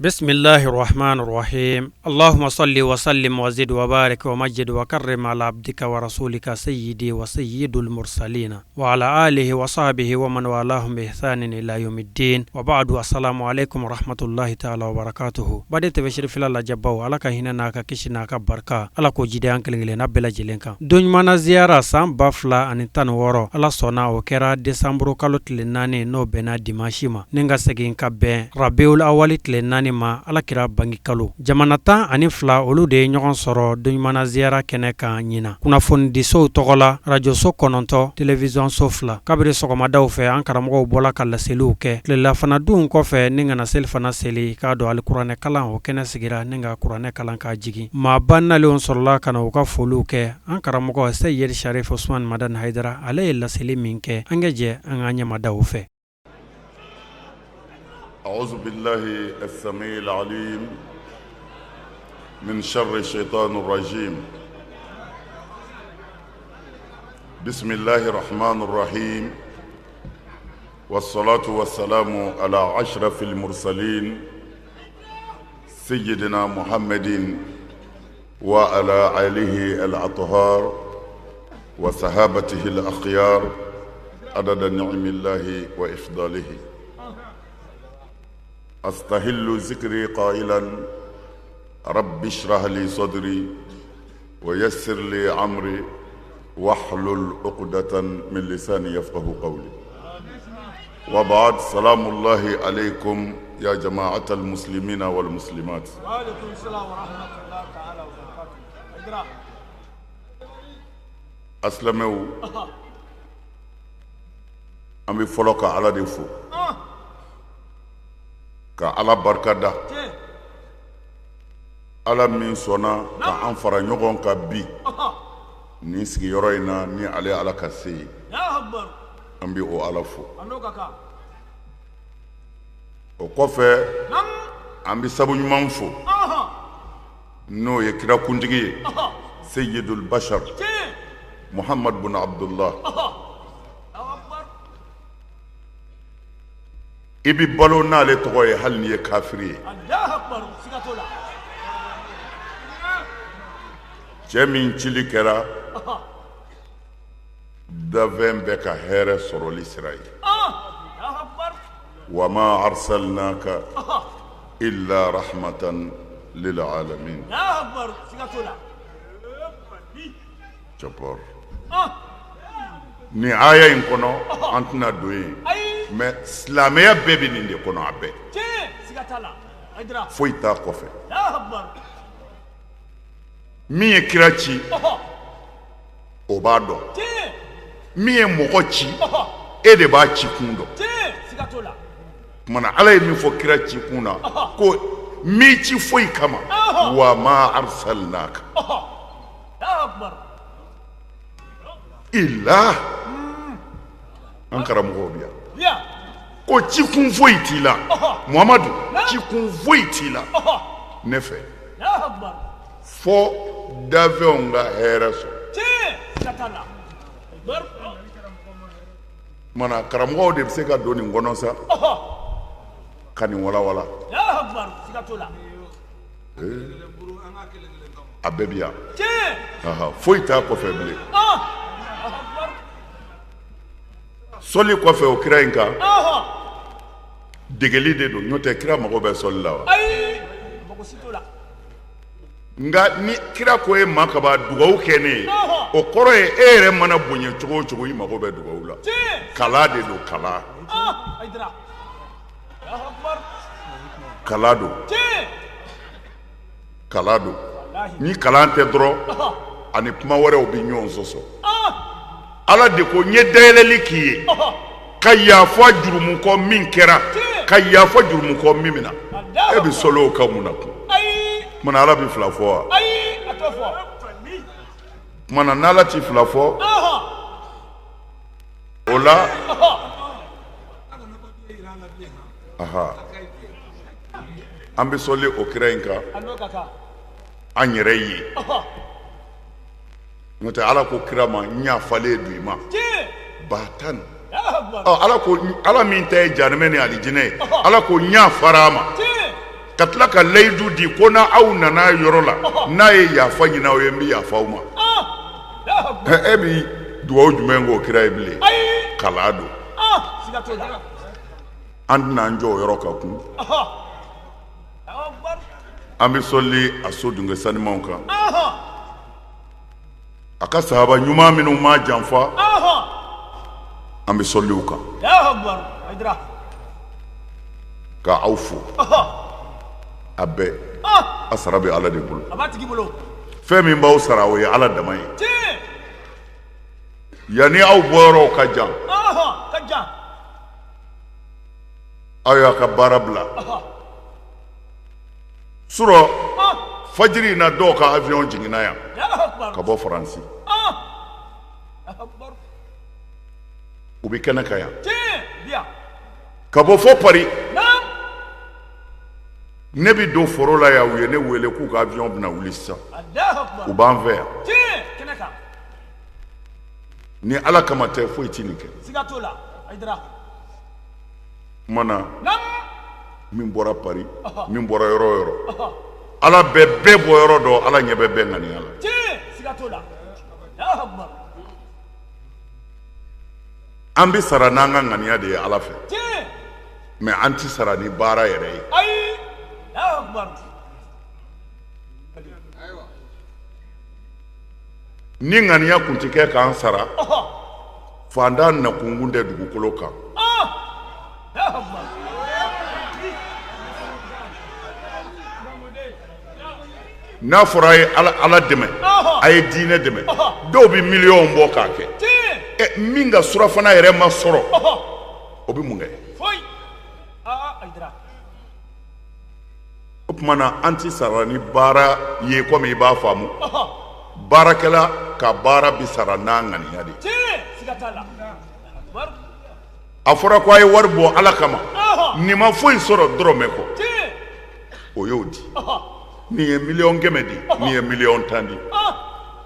Bisimilahi rahmani rahim Allahuma sali wa salim wa zid wa barik wa majid wa karim ala abdika wa rasulika sayidi wa sayidul mursalina wa ala alihi wa sahbihi wa man walahum bi ihsanin ila yawmiddin wa ba'du assalamu alaikum warahmatullahi taala wa barakatuhu baden TV Cherifila lajɛbaw Ala ka hinɛ n'a ka kisi n'a ka barika Ala k'o jidi an kelen kelenna bɛɛ lajɛlen kan don ɲuman na ziyara san 2016 Ala sɔnna o kɛra desanburu kalo tile 4 n'o bɛnna dimanche ma ni ka segin ka bɛn rabiul awali tile 4 ma Ala kira bange kalo jamana 12 olu de ye ɲɔgɔn sɔrɔ don ɲuman na ziyara kɛnɛ kan ɲinan kunnafonidisow tɔgɔ la rajoso 9 televizɔnso 2 kabiri sɔgɔmadaw fɛ an karamɔgɔw bɔla ka laseliw kɛ tilelafana dun kɔfɛ ni ka na selifana seli k'a dɔn alikuranɛ kalan o kɛnɛ sigira ni ka kuranɛ kalan k'a jigin maaba nalenw sɔrɔla ka na u ka foliw kɛ an karamɔgɔ Seyidi Sharif Usman Madani Hayidara ale ye laseli min kɛ an ka jɛ an k'an ɲɛmada o fɛ. أعوذ بالله السميع العليم من شر الشيطان الرجيم بسم الله الرحمن الرحيم والصلاة والسلام على أشرف المرسلين سيدنا محمد وعلى آله الأطهار وصحابته الأخيار عدد نعم الله وإفضاله أستهل ذكري قائلا رب اشرح لي صدري ويسر لي عمري واحلل عقدة من لساني يفقه قولي وبعد سلام الله عليكم يا جماعة المسلمين والمسلمات وعليكم السلام ورحمة الله تعالى وبركاته Asilamɛw an bɛ fɔlɔ ka Ala de fo ka Ala barika da Ala min sɔnna ka an fara ɲɔgɔn kan bi nin sigiyɔrɔ in na ni ale Ala ka se ye an bɛ o Ala fo o kɔfɛ an bɛ sabu ɲuman fo n'o ye kira kuntigi ye seyidul bashar muhammad bun abdullah i bɛ balo n'ale tɔgɔ ye hali n'i ye kafiri ye cɛ min cili kɛra dafɛn bɛɛ ka hɛrɛ sɔrɔli sira ye wa ma arsalnaka illa rahmatan lil alamin cɛpɔr nin aya in kɔnɔ an tɛna don yen mais silamɛya bɛɛ bɛ nin de kɔnɔ a bɛɛ foyi t'a kɔfɛ min ye kira ci o b'a dɔn min ye mɔgɔ ci e de b'a ci kun dɔn tuma na ala ye min fɔ kira ci kun na ko n m'i ci foyi kama wa ma arsalnaka illa an karamɔgɔw bi yan ko cikun foyi t'i la muhamadu cikun foyi t'i la ne fɛ fo dafɛnw ka hɛrɛ sɔrɔ mana karamɔgɔw de bɛ se ka don nin kɔnɔ sa ka nin walawala a bɛɛ bi yan foyi t'a kɔfɛ bilen sɔli kɔfɛ o kira in kan degeli de don n'o tɛ kira mago bɛ sɔli la wa nka ni kira ko e ma kaban dugawu kɛ ne ye o kɔrɔ ye e yɛrɛ mana bonya cogo o cogo i mago bɛ dugawu la kala de don kala kala don kala don ni kalan tɛ dɔrɔn ani kuma wɛrɛw bɛ ɲɔgɔn sɔsɔ ala de ko n ye dayɛlɛli k'i ye ka yafa jurumu kɔ min kɛra ka yafa jurumu kɔ min na e bɛ sɔli o kan mun na kun kumana ala bɛ fila fɔ wa kumana n'ala ti fila fɔ o la aha an bɛ sɔli o kira in kan an yɛrɛ ye n'o tɛ ala ko kira ma n yafalen don i ma ba tan ala ko ala min ta ye janɛmɛ ni alijinɛ ye ala ko n yafara a ma. Ka tila ka layidu di ko n' aw nana yɔrɔ la, n'a ye yafa ɲini aw ye, n bɛ yafa aw ma. E bɛ dugawu jumɛn k'o kira ye bilen? Kalan don. An tɛna an jɔ o yɔrɔ kan kun. An bɛ sɔli a so dunkɛ sanimanw kan, a ka sahaba ɲuman minnu m'a janfa, an bɛ sɔli u kan ka aw fo a bɛɛ. A sara bɛ Ala de bolo. Fɛn min b'aw sara, o ye Ala dama ye. Yanni aw bɔyɔrɔw ka jan, aw y'a ka baara bila surɔ fajiri in na. Dɔw ka avion jiginna yan ka bɔ Faransi, u bɛ kɛnɛ kan yan ka bɔ fo Paris. Ne bɛ don foro la yan, u ye ne wele k'u ka avion bɛna wuli sisan, u b'an fɛ yan. Ni Ala kama tɛ, foyi tɛ nin kɛ. Kuma na, min bɔra Paris, min bɔra yɔrɔ o yɔrɔ, Ala bɛ bɛɛ bɔ yɔrɔ dɔn. Ala ɲɛ bɛ bɛɛ ŋaniya la. An bɛ sara n'an ka ŋaniya de ye Ala fɛ, mais an tɛ sara ni baara yɛrɛ ye. Ni ŋaniya kun tɛ kɛ k'an sara, faantan nakunkun tɛ dugukolo kan. N'a fɔra a ye Ala dɛmɛ, a ye diinɛ dɛmɛ, dɔw bɛ miliyɔn bɔ k'a kɛ. Ɛ, min ka surafana yɛrɛ ma sɔrɔ, o bɛ mun kɛ? O tuma na, an tɛ sara ni baara ye komi i b'a faamu. Baarakɛla ka baara bɛ sara n'a ŋaniya de ye. A fɔra ko a ye wari bɔ Ala kama, nin ma foyi sɔrɔ dɔrɔmɛ kɔ, o y'o di. Nin ye 100 000 di, nin ye 10 000 di.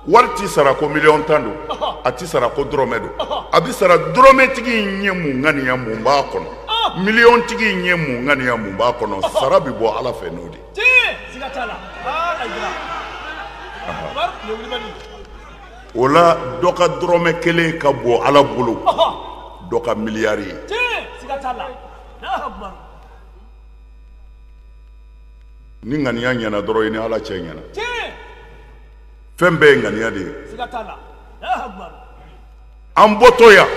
Wari tɛ sara ko 10 000 don, a tɛ sara ko dɔrɔmɛ don. A bɛ sara dɔrɔmɛtigi in ye mun ŋaniya, mun b'a kɔnɔ, miliyɔntigi in ye mun ŋaniya, mun b'a kɔnɔ. Sara bɛ bɔ Ala fɛ n'o de ye. O la, dɔ ka dɔrɔmɛ kelen ka bɔ Ala bolo dɔ ka miliyari ye. Ni ŋaniya ɲɛna dɔrɔn, i ni Ala cɛ ɲɛna. Fɛn bɛɛ ye ŋaniya de ye. An bɔtɔ yan,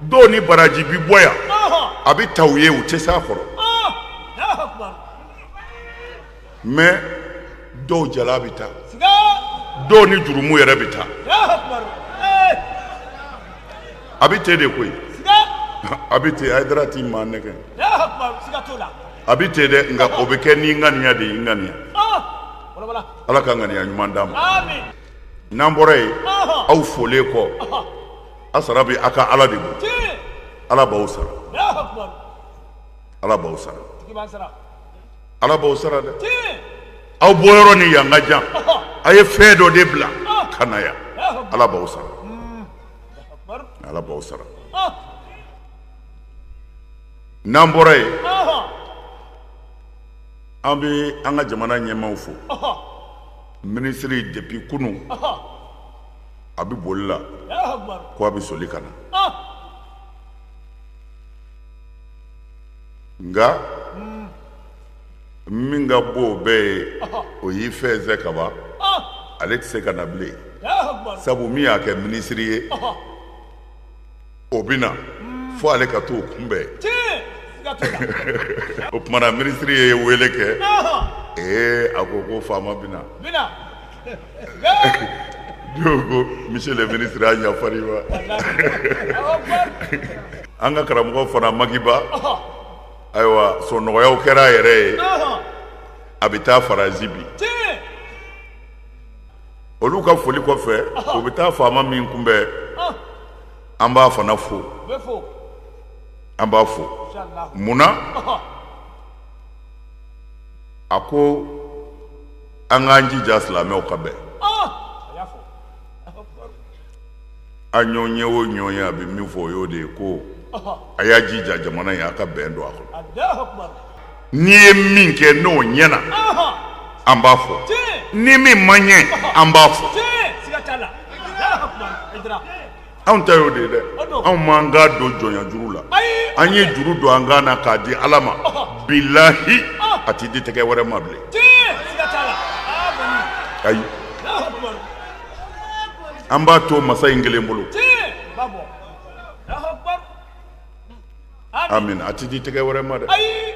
dɔw ni baraji bi bɔ yan, a bɛ ta u ye, u tɛ s'a kɔrɔ, mais dɔw jala bɛ taa, dɔw ni jurumu yɛrɛ bɛ taa. A bɛ ten de koyi, a bɛ ten. Hayidara t'i maa nɛgɛ, a bɛ ten dɛ. Nka o bɛ kɛ ni ŋaniya de ye, ŋaniya. Ala ka ŋaniya ɲuman d'an ma. N'an bɔra yen, aw folen kɔ, a sara bɛ a ka Ala de bolo. Ala b'aw sara, Ala b'aw sara, Ala b'aw sara dɛ. Aw bɔ yɔrɔ ni yan ka jan, a ye fɛn dɔ de bila ka na yan. Ala b'aw sara, Ala b'aw sara. N'an bɔra yen, an bɛ an ka jamana ɲɛmaaw fo. Minisiri, depuis kunun a bɛ boli la ko a bɛ soli ka na, nka min ka bon o bɛɛ ye, o y'i fɛnsɛ ka ban, ale tɛ se ka na bilen, sabu min y'a kɛ minisiri ye, o bɛ na fo ale ka t'o kunbɛn. O tuma na, minisiri ye wele kɛ. Ee, a ko ko faama bɛ na. Ko monsieur le ministre, a yafar'i ma. An ka karamɔgɔ fana Makiba, ayiwa, sɔnɔgɔyaw kɛra a yɛrɛ ye, a bɛ taa Faransi bi. Olu ka foli kɔfɛ, u bɛ taa faama min kunbɛn, an b'a fana fo, an b'a fo. Munna? A ko an k'an jija silamɛw ka bɛn. A ɲɔgɔn ye o ɲɔgɔn ye, a bɛ min fɔ, o y'o de ye, ko a y'a jija jamana in a ka bɛn don a kɔnɔ. N'i ye min kɛ n'o ɲɛna, an b'a fɔ. Ni min ma ɲɛ, an b'a fɔ. Anw ta y'o de ye dɛ. Anw m'an kan don jɔnya juru la. An ye juru don an kan na k'a di Ala ma. Bilahi, a tɛ di tɛgɛ wɛrɛ ma bilen. Ayi, an b'a to masa in kelen bolo. Amin. A tɛ di tɛgɛ wɛrɛ ma dɛ.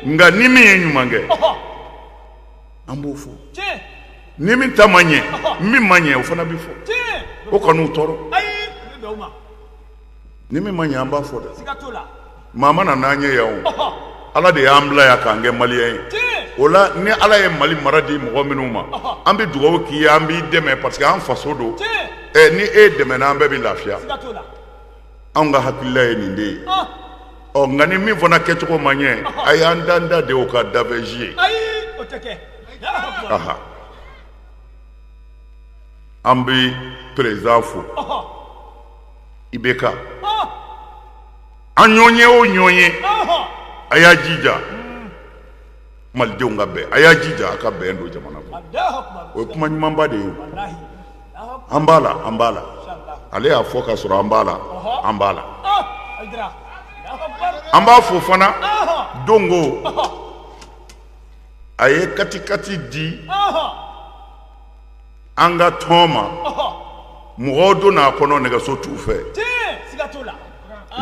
Nka ni min ye ɲuman kɛ, an b'o fɔ. Ni min ta ma ɲɛ, min ma ɲɛ, o fana bɛ fɔ. O kan'u tɔɔrɔ. Ni min ma ɲɛ, an b'a fɔ dɛ. Maa ma na n'an ye yan o. Ala de y'an bila yan k'an kɛ maliyɛn ye. O la, ni Ala ye Mali mara di mɔgɔ minnu ma, an bɛ dugawu k'i ye, an b'i dɛmɛ parce que an faso don. Ɛ, ni e dɛmɛna, an bɛɛ bɛ lafiya. Anw ka hakilila ye nin de ye. Ɔ, nka ni min fana kɛcogo ma ɲɛ, a y'an dan da de o ka dafɛji ye. Aha, an bɛ président fo, IBK. An ɲɔgɔn ye o ɲɔgɔn ye, a y'a jija malidenw ka bɛn, a y'a jija a ka bɛn don jamana kɔnɔ. O ye kuma ɲumanba de ye. An b'a la, an b'a la. Ale y'a fɔ ka sɔrɔ an b'a la, an b'a la. An b'a fo fana. Don ko a ye katikati di an ka tɔn ma, mɔgɔw donna a kɔnɔ, nɛgɛso t'u fɛ.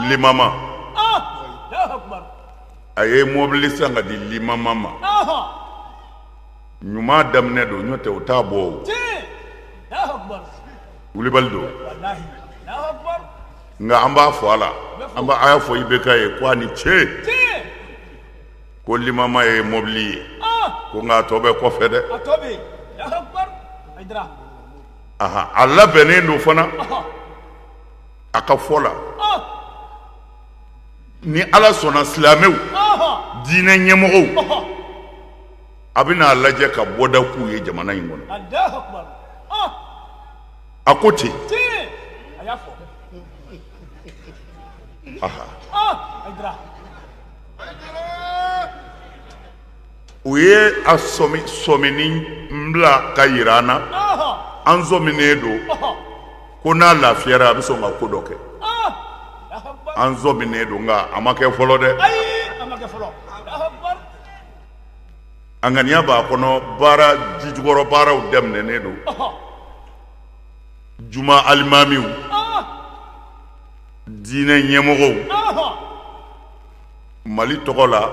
Limama, a ye mɔbili san ka di limama ma. Ɲuman daminɛ don, n'o tɛ o t'a bɔ. O wulibali don, nka an b'a fɔ a la, an b'a a y'a fɔ IBK ye ko a ni ce, ko limama ye mɔbili ye ko, nka a tɔ bɛ kɔfɛ dɛ. Aha, a labɛnnen don fana. A ka fɔ la, ni Ala sɔnna, silamɛw diinɛ ɲɛmɔgɔw, a bɛna a lajɛ ka bɔda k'u ye jamana in kɔnɔ. A ko ten. Aha, u ye a sɔmi sɔmini bila ka yira an na. An sɔminen don ko n'a lafiyara, a bɛ sɔn ka ko dɔ kɛ. An sɔminen don, nka a ma kɛ fɔlɔ dɛ. A ŋaniya b'a kɔnɔ, baara jijukɔrɔ baaraw daminɛnen don. Juma alimamiw, diinɛ ɲɛmɔgɔw, Mali tɔgɔ la,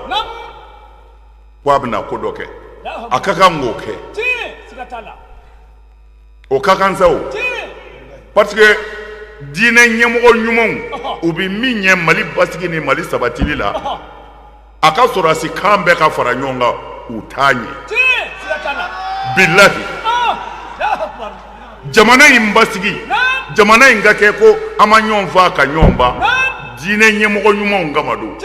ko a bɛna ko dɔ kɛ, a ka kan k'o kɛ. O ka kan sa o, parce que diinɛ ɲɛmɔgɔ ɲumanw, u bɛ min ɲɛ Mali basigi ni Mali sabatili la, a ka sɔrɔdasi kan bɛɛ ka fara ɲɔgɔn kan, u t'a ɲɛ. Bilahi, jamana in basigi, jamana in ka kɛ ko an ma ɲɔgɔn faa ka ɲɔgɔn ban, diinɛ ɲɛmɔgɔ ɲumanw kama don.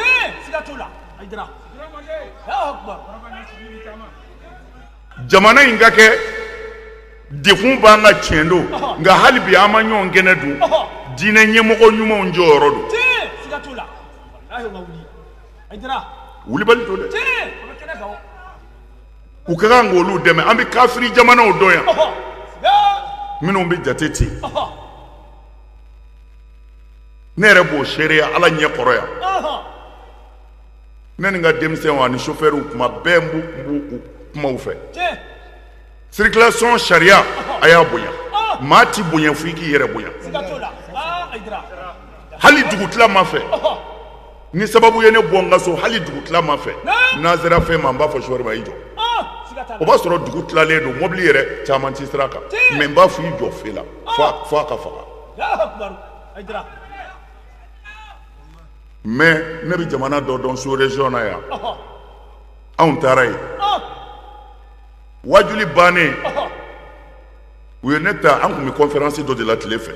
Jamana in ka kɛ degun b'an ka tiɲɛ don, nka hali bi an ma ɲɔgɔn kɛnɛ dun, diinɛ ɲɛmɔgɔ ɲumanw jɔyɔrɔ don. Wulibali don dɛ. U ka kan k'olu dɛmɛ. An bɛ kafiri jamanaw dɔn yan minnu bɛ jate ten. Ne yɛrɛ b'o seereya Ala ɲɛ kɔrɔ yan. Ne ni n ka denmisɛnw ani sofɛriw, kuma bɛɛ n b'u kumaw fɛ. Circulation sariya, a y'a bonya. Maa ti bonya fo i k'i yɛrɛ bonya. Hali dugutila ma fɛ, ni sababu ye ne bɔ n ka so, hali dugutila ma fɛ, n'an sera fɛn ma, n b'a fɔ sofɛri ma: i jɔ. O b'a sɔrɔ dugu tilalen don, mobili yɛrɛ caman ti sira kan, mais n b'a fɔ i jɔ feu la fo a ka faga. Mais ne bɛ jamana dɔ dɔn sous région na yan. Anw taara yen, wajuli bannen, u ye ne ta. An tun bɛ conférence dɔ de la tile fɛ.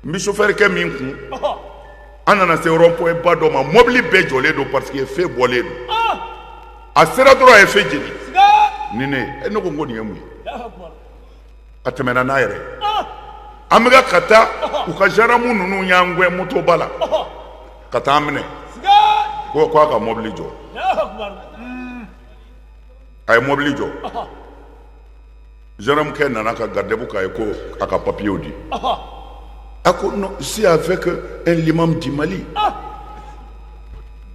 N bɛ chauffeur kɛ min kun, an nana se rond point ba dɔ ma, mobili bɛɛ jɔlen don parce que feu bɔlen don. A sera dɔrɔn, a ye feu jeni ni ne ye. Ne ko nin ye mun ye? A tɛmɛna n'a yɛrɛ ye. An bɛ ka taa, u ka gendarme ninnu y'an gɛn motoba la ka taa an minɛ. Ko a ka mobili jɔ. A ye mobili jɔ. Gendarme nana ka garde k'a ye ko a ka papiyew di. A ko non, je suis avec un imam du Mali.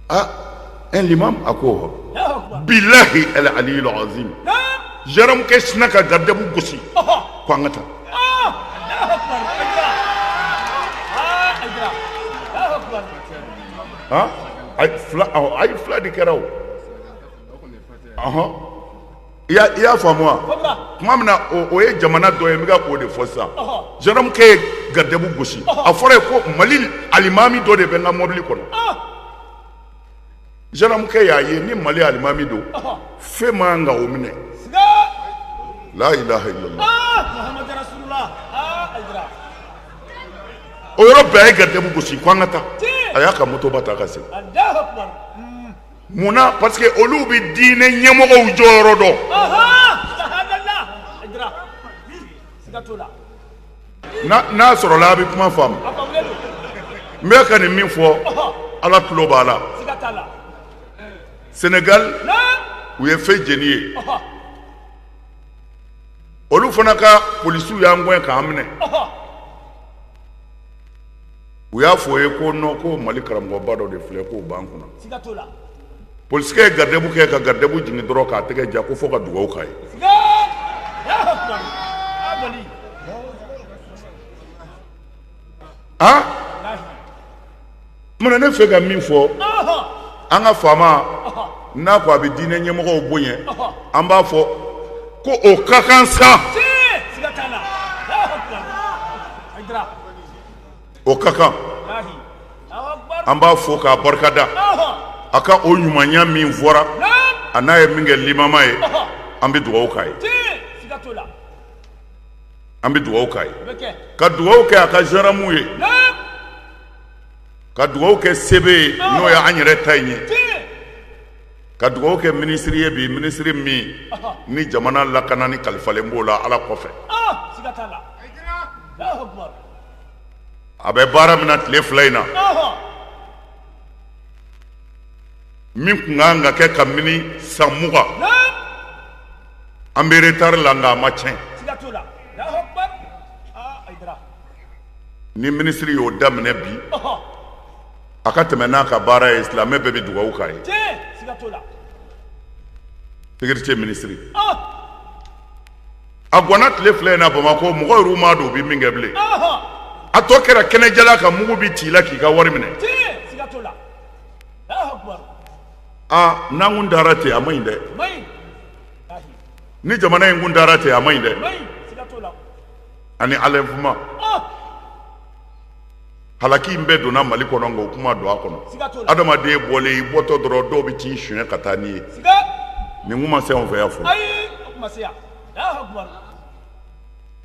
Ah, un imam, a ko bilahi el aliyul azim. Gendarme kɛ sinna ka garde gosi ko an ka taa. Ah, ayi fila de kɛra o. Ɔhɔn. I y'a faamu wa? Tuma min na o ye jamana dɔ ye, n bɛ ka k'o de fɔ sisan. Gendarme kɛ ye garde gosi. A fɔra ye ko Mali alimami dɔ de bɛ n ka mobili kɔnɔ. Gendarme kɛ y'a ye ni Mali alimami don, fɛn man kan ka o minɛ. La ilaha illallah. O yɔrɔ bɛɛ a ye garde gosi ko an ka taa. A y'a ka motoba ta ka segin. Munna? Parce que olu bɛ diinɛ ɲɛmɔgɔw jɔyɔrɔ dɔn. N'a sɔrɔla a bɛ kuma faamu. N bɛ ka nin min fɔ, Ala tulo b'a la. Sénégal, u ye fɛn jeni ye. Olu fana ka polisiw y'an gɛn k'an minɛ. U y'a fɔ o ye ko non, ko Mali karamɔgɔba dɔ de filɛ k'o b'an kunna. Polisikɛ ye garde kɛ ka garde jigin dɔrɔn k'a tɛgɛ ja ko fo ka dugawu k'a ye. Ah, munna ne fɛ ka min fɔ, an ka faama n'a ko a bɛ diinɛ ɲɛmɔgɔw bonya, an b'a fɔ ko o ka kan sa. O ka kan. An b'a fɔ k'a barikada a ka o ɲumanya min fɔra, a n'a ye min kɛ limama ye, an bɛ dugawu k'a ye. An bɛ dugawu k'a ye, ka dugawu kɛ a ka gendarmew ye, ka dugawu kɛ sebe ye n'o ye an yɛrɛ ta in ye, ka dugawu kɛ minisiri ye bi, minisiri min ni jamana lakanani kalifalen b'o la Ala kɔfɛ. A bɛ baara min na tile fila in na, min tun kan ka kɛ kabini san 20, an bɛ retard la, nka a ma tiɲɛ. Ni minisiri y'o daminɛ bi, a ka tɛmɛ n'a ka baara ye, silamɛ bɛɛ bɛ dugawu k'a ye. Sécurité minisiri, a gwanna tile fila in na Bamakɔ, mɔgɔ yɛrɛ m'a dɔn u bɛ min kɛ bilen. A tɔ kɛra kɛnɛjala ka mugu bi ci i la k'i ka wari minɛ. Aa, n'an kun taara ten, a man ɲi dɛ. Ni jamana in kun taara ten, a man ɲi dɛ. Ani enlèvement, halaki in bɛɛ donna Mali kɔnɔ, nka o kuma don a kɔnɔ. Adamaden bɔlen, i bɔtɔ dɔrɔn, dɔw bɛ t'i suɲɛ ka taa n'i ye. Nin kun ma se anw fɛ yan fɔlɔ.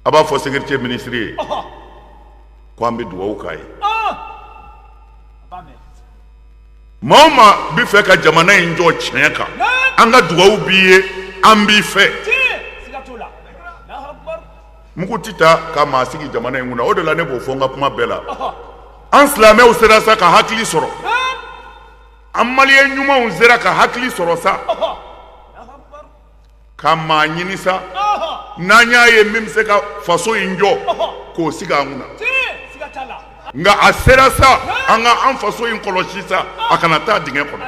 A b'a fɔ sécurité minisiri ye ko an bɛ dugawu k'a ye. Maa o maa bɛ fɛ ka jamana in jɔ tiɲɛ kan, an ka dugawu b'i ye, an b'i fɛ. Mugu tɛ taa ka maa sigi jamana in kunna. O de la ne b'o fɔ n ka kuma bɛɛ la. An silamɛw sera sa ka hakili sɔrɔ, an maliyɛn ɲumanw sera ka hakili sɔrɔ sa ka maa ɲini sa, n'an y'a ye min bɛ se ka faso in jɔ, k'o sigi an kunna. Nka a sera sa an ka an faso in kɔlɔsi sa, a kana taa dingɛ kɔnɔ.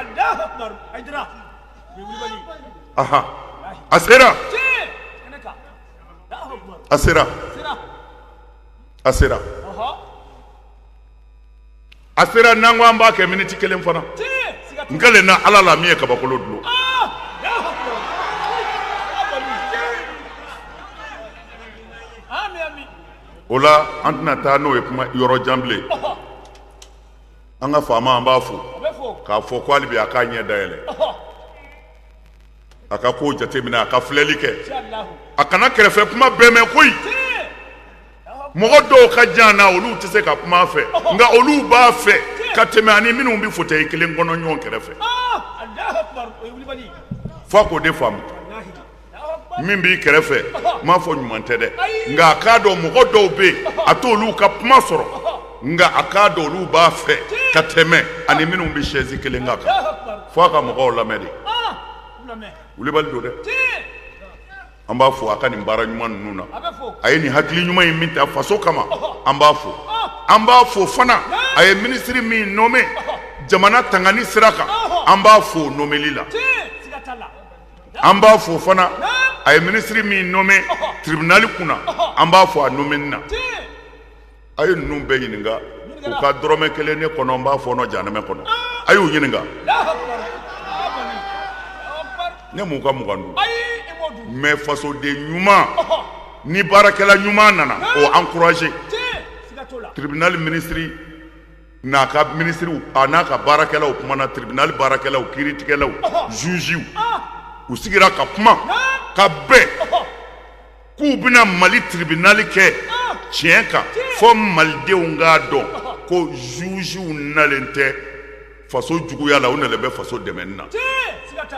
A sera, a sera, a sera, a sera. N'an ko an b'a kɛ miniti kelen fana, n kalen na Ala la min ye kabakolo dulon. O la an tɛna taa n'o ye kuma yɔrɔ jan bilen. An ka faama, an b'a fo k'a fɔ ko hali bi a k'a ɲɛ dayɛlɛ, a ka kow jateminɛ, a ka filɛli kɛ, a kana kɛrɛfɛ kuma bɛɛ mɛn koyi. Mɔgɔ dɔw ka jan na, olu tɛ se ka kuma a fɛ, nka olu b'a fɛ ka tɛmɛ ani minnu bɛ fauteuil kelen kɔnɔ ɲɔgɔn kɛrɛfɛ. F'a k'o de faamu. Min b'i kɛrɛfɛ, n m'a fɔ ɲuman tɛ dɛ, nka a k'a dɔn mɔgɔ dɔw bɛ yen, a t'olu ka kuma sɔrɔ. Nka a k'a dɔn olu b'a fɛ ka tɛmɛ ani minnu bɛ chaise kelen kan fo a ka mɔgɔw lamɛn de. Wulibali don dɛ. An b'a fo a ka nin baara ɲuman ninnu na. A ye nin hakili ɲuman in min ta faso kama, an b'a fo. An b'a fo fana a ye minisiri min nommé jamana tangani sira kan, an b'a fo nommeli la. An b'a fo fana a ye minisiri min nommé tribunal kunna, an b'a fo a nommeli na. A ye ninnu bɛɛ ɲininka u ka dɔrɔmɛ kelen ne kɔnɔ, n b'a fɔ janɛmɛ kɔnɔ. A y'u ɲininka. Ne m'u ka 20 dun. Mais fasoden ɲuman ni baarakɛla ɲuman nana o encourager. Tribunal minisiri n'a ka minisiriw a n'a ka baarakɛlaw kumana, tribunal baarakɛlaw, kiiritigɛlaw, jugew, u sigira ka kuma ka bɛn k'u bɛna Mali tribunal kɛ tiɲɛ kan fo malidenw k'a dɔn ko jugew nalen tɛ faso juguya la, u nalen bɛ faso dɛmɛni na.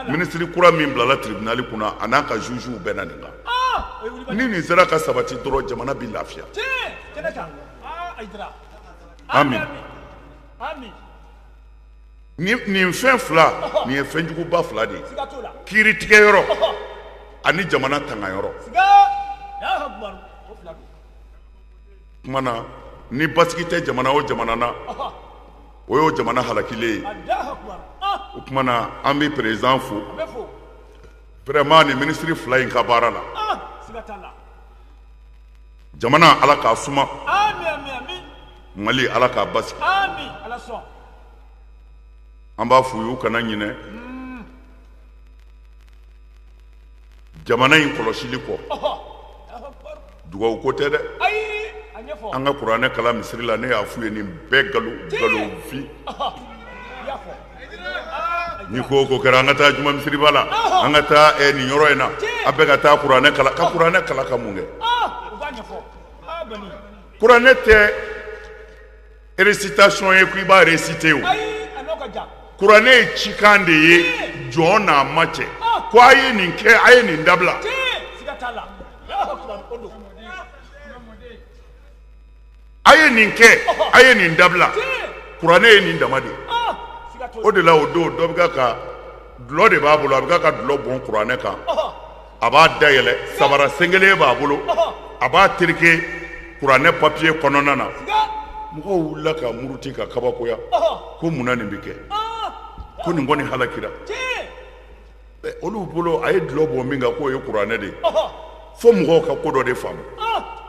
Minisiri kura min bilala tribunal kunna a n'a ka jugew bɛnna nin kan. Ni nin sera ka sabati dɔrɔn, jamana bɛ lafiya. Amin. Nin fɛn fila nin ye fɛnjuguba fila de ye, kiiritigɛyɔrɔ ani jamana tangayɔrɔ. Kuma na ni basigi tɛ jamana o jamana na, o y'o jamana halakilen ye. O tuma na an bɛ président fo vraiment ni minisiri fila in ka baara la. Jamana Ala k'a suma, Mali Ala k'a basigi. An b'a f'u ye u kana ɲinɛ jamana in kɔlɔsili kɔ. Dugawu ko tɛ dɛ. An ka kuranɛ kalan misiri la, ne y'a f'u ye nin bɛɛ nkalonfin. Ni ko ko kɛra, an ka taa juma misiriba la, an ka taa nin yɔrɔ in na, an bɛɛ ka taa kuranɛ kalan. Ka kuranɛ kalan ka mun kɛ? Kuranɛ tɛ récitation ye ko i b'a réciter o. Kuranɛ ye cikan de ye jɔn n'a ma cɛ, ko a ye nin kɛ, a ye nin dabila. A ye nin kɛ, a ye nin dabila. Kuranɛ ye nin dama de ye. O de la o don dɔ bɛ ka dulɔ de b'a bolo, a bɛ ka dulɔ bɔn kuranɛ kan, a b'a dayɛlɛ, sabara sen kelen b'a bolo, a b'a tereke kuranɛ papiye kɔnɔna na. Mɔgɔw wulila ka muruti ka kabakoya ko munna nin bɛ kɛ, ko nin kɔni halakira. Olu bolo a ye dulɔ bɔn min kan k'o ye kuranɛ de ye. Fo mɔgɔw ka ko dɔ de faamu.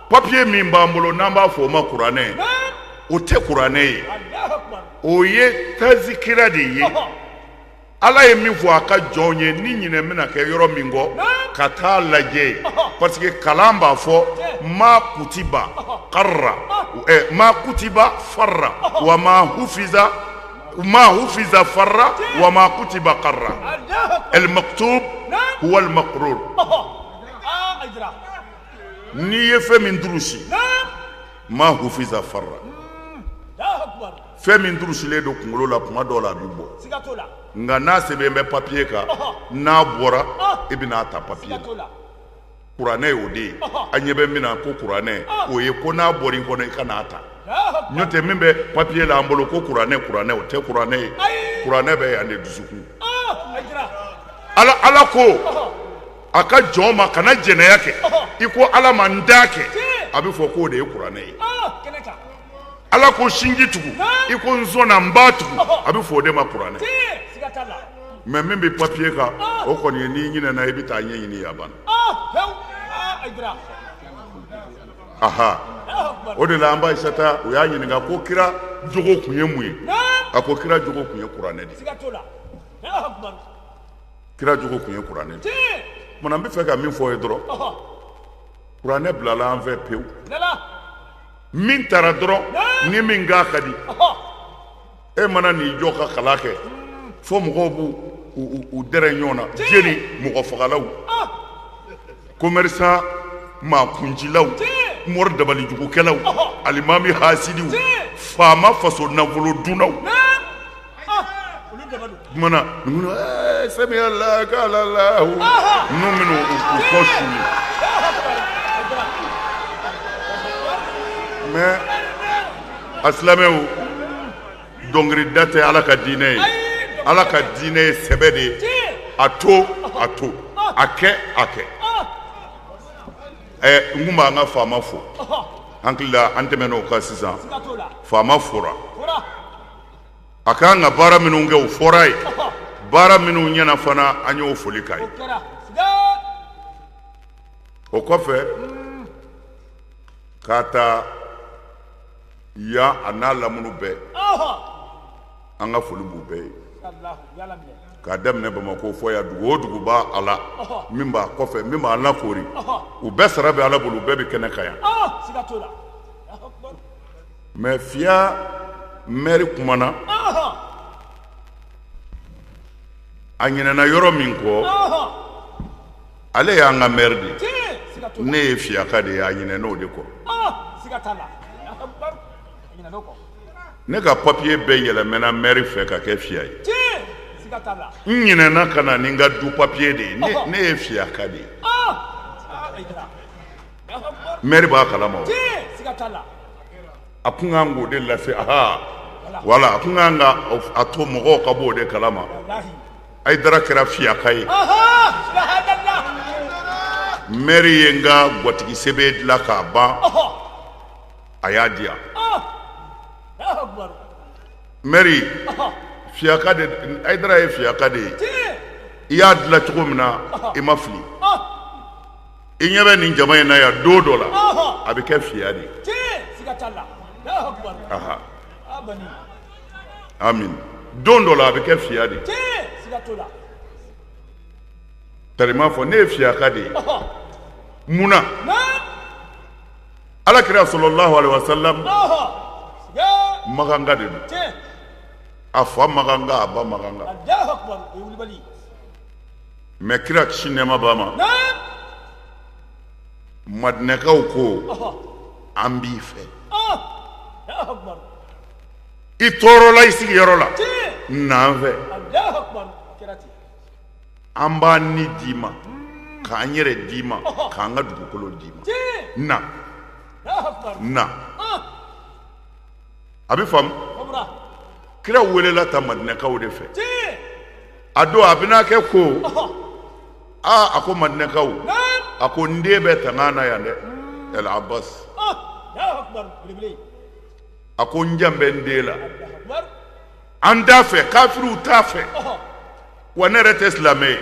Papiye min b'an bolo n'an b'a fɔ o ma kuranɛ, o tɛ kuranɛ ye, o ye tazikira de ye. Ala ye min fɔ a ka jɔnw ye, ni ɲinɛ bɛna kɛ yɔrɔ min kɔ, ka taa lajɛ. Parce que kalan b'a fɔ ma kutiba karra, ma kutiba farra, wa ma hufiza, ma hufiza farra, wa ma kutiba karra. El maktub huwa al maqrur. N'i ye fɛn min durusi, ma hufiza farra, fɛn min durusilen don kunkolo la, kuma dɔw la a bɛ bɔ. Nka n'a sɛbɛn bɛ papiye kan, n'a bɔra i bɛna ta papiye la. Kuranɛ y'o de ye. An ɲɛ bɛ min na ko kuranɛ, o ye ko n'a bɔra i kɔnɔ i ka n'a ta. N'o tɛ min bɛ papiye la an bolo ko kuranɛ, kuranɛ, o tɛ kuranɛ ye. Kuranɛ bɛ yan de, dusukun. Ala ko a ka jɔn ma kana jɛnɛya kɛ, i ko Ala ma n t'a kɛ, a bɛ fɔ k'o de ye kuranɛ ye. Ala ko sinji tugu, i ko n sɔnna n b'a tugu, a bɛ fɔ o de ma kuranɛ. Mais min bɛ papiye kan, o kɔni ye n'i ɲinɛna i bɛ taa ɲɛɲini a banna. Aha, o de la an ba Ayisata u y'a ɲininka ko kira jogo kun ye mun ye, a ko kira jogo kun ye kuranɛ de ye. Kira jogo kun ye kuranɛ de ye. Munna n bɛ fɛ ka min fɔ ye dɔrɔn, kuranɛ bilala an fɛ pewu. Min taara dɔrɔn ni min k'a ka di, e mana n'i jɔ ka kalan kɛ fo mɔgɔw b'u u dɛrɛ ɲɔgɔn na, jeni mɔgɔ fagalaw, commerçant maakuncilaw, mori dabalijugukɛlaw, alimami hasidiw, faama faso nafolo dunnaw. Kumana ninnu sami ala kala la ninnu minnu u kɔ suli. Mais A silamɛw, dɔnkilida tɛ Ala ka diinɛ ye. Ala ka diinɛ ye sɛbɛ de ye. A to, a to, a kɛ, a kɛ. Ɛ, n kun b'an ka faama fo, hakili la an tɛmɛn'o kan sisan. Faama fora, a ka kan ka baara minnu kɛ, o fɔra a ye. Baara minnu ɲɛna fana, an y'o foli k'a ye. O kɔfɛ, k'a ta yan a n'a lamunu bɛɛ, an ka foli b'u bɛɛ ye, k'a daminɛ Bamakɔ fɔ yan. Dugu o dugu b'a a la, min b'a kɔfɛ, min b'a lakoori, u bɛɛ sara bɛ Ala bolo, u bɛɛ bɛ kɛnɛ kan yan. Mais Fiya mɛri kumana, a ɲinɛna yɔrɔ min kɔ, ale y'an ka mɛri de ye, ne ye Fiyaka de ye, a ɲinɛn'o de kɔ. Ne ka papiye bɛɛ yɛlɛmɛna mɛri fɛ ka kɛ Fiya ye. N ɲinɛna ka na ni n ka du papiye de ye. Ne ye Fiyaka de ye, mɛri b'a kalama. O a kun kan k'o de lase. Aha, wala a kun kan ka a to mɔgɔw ka b'o de kalama. Ayidara kɛra Fiyaka ye. Mɛri ye n ka gatigi sɛbɛn dilan k'a ban, a y'a di yan. Mɛri Fiyaka de, Ayidara ye Fiyaka de ye. I y'a dilan cogo min na, i ma fili. I ɲɛ bɛ nin jama in na yan, don dɔ la a bɛ kɛ Fiya de ye. Amin, don dɔ la a bɛ kɛ Fiya de ye. Tari m'a fɔ ne ye Fiyaka de ye. Mun na? Ala kira sallallahu alaihi wasallam Makanka de don. A fa Makanka, a ba Makanka. Mais kira, kisi nɛɛma b'a ma, Madinɛkaw ko an b'i fɛ, i tɔɔrɔla i sigiyɔrɔ la, n'an fɛ, an b'an ni d'i ma, k'an yɛrɛ d'i ma, k'an ka dugukolo d'i ma, na na. A bɛ faamu. Kira welela ta Madinɛkaw de fɛ. A don a bɛna kɛ ko aa, a ko Madinɛkaw, a ko n den bɛ tanga na yan dɛ, El Abbas. A ko n jan bɛ n den la. An t'a fɛ, kafiriw t'a fɛ wa, ne yɛrɛ tɛ silamɛ ye,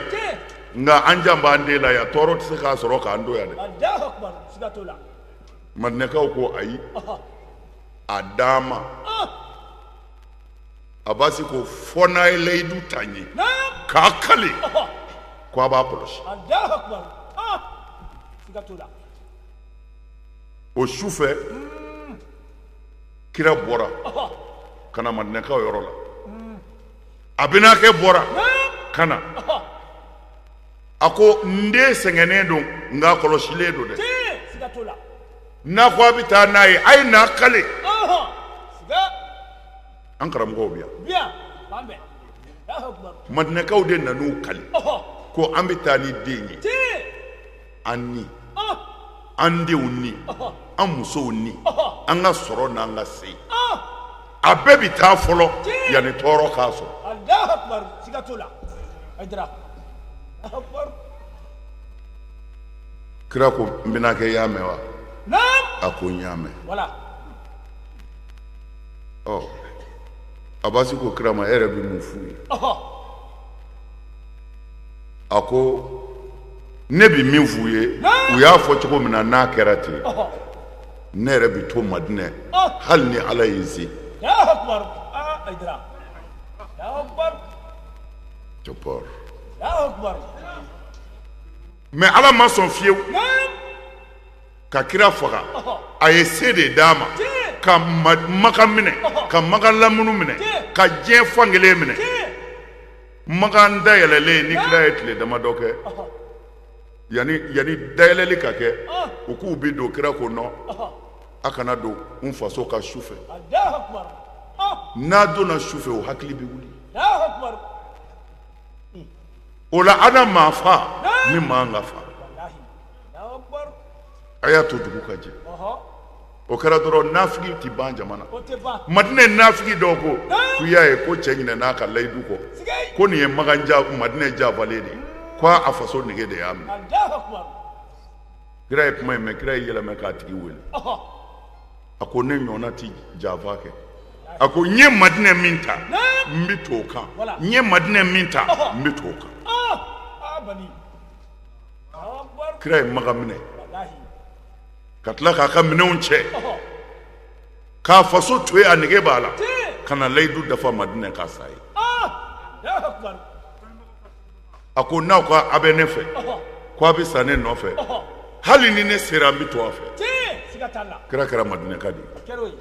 nka an jan b'an den la yan. Tɔɔrɔ tɛ se k'a sɔrɔ k'an to yan dɛ. Madinɛkaw ko ayi, a d'an ma. Abasi ko fɔ n'a ye layidu ta n ye k'a kale ko a b'a kɔlɔsi. O su fɛ, kira bɔra ka na Madinɛkaw yɔrɔ la. A bɛnakɛ bɔra ka na, a ko n den sɛgɛnnen don, nka kɔlɔsilen don dɛ. N'a ko a bɛ taa n'a ye, a ye n'a kale. An karamɔgɔw bɛ yan. Madinɛkaw de nan'u kale ko an bɛ taa ni den ye, an ni an denw ni an musow ni an ka sɔrɔ n'an ka se, a bɛɛ bɛ taa fɔlɔ yanni tɔɔrɔ k'a sɔrɔ. Kira ko n bɛnakɛ, y'a mɛn wa? A ko n y'a mɛn. Ɔ, Abasi ko kira ma, e yɛrɛ bɛ mun f'u ye? A ko ne bɛ min f'u ye, u y'a fɔ cogo min na, n'a kɛra ten, ne yɛrɛ bɛ to Madinɛ hali ni Ala ye n se. Mais Ala ma sɔn fiyewu ka kira faga. A ye se de d'a ma ka Makan minɛ, ka Makan lamunu minɛ, ka diɲɛ fan kelen minɛ. Makan dayɛlɛlen ni kira ye tile damadɔ kɛ, yanni dayɛlɛli ka kɛ, u k'u bi don, kira ko non, a kana don n faso ka su fɛ. N'a donna su fɛ, o hakili bɛ wuli. O la an na maa fa min man ka fa, a y'a to dugu ka jɛ. O kɛra dɔrɔn nafigi tɛ ban jama na. Madinɛ nafigi dɔw ko k'u y'a ye ko cɛ ɲinɛna a ka layidu kɔ, ko nin ye makan ja Madinɛ jafalen de ye, ko a faso nege de y'a minɛ. Kira ye kuma in mɛn, kira y'i yɛlɛmɛ k'a tigi wele. A ko ne ɲɔgɔnna tɛ janfa kɛ. A ko n ye Madinɛ min ta, n bɛ to o kan. N ye Madinɛ min ta, n bɛ to o kan. Kira ye Makan minɛ ka tila k'a ka minɛnw cɛ k'a faso to yen, a nege b'a la ka na layidu dafa Madinɛ k'a sa ye. A ko n'aw ko a bɛ ne fɛ, ko a bɛ sa ne nɔfɛ, hali ni ne sera n bɛ to a fɛ. Kira kɛra Madinɛka de ye.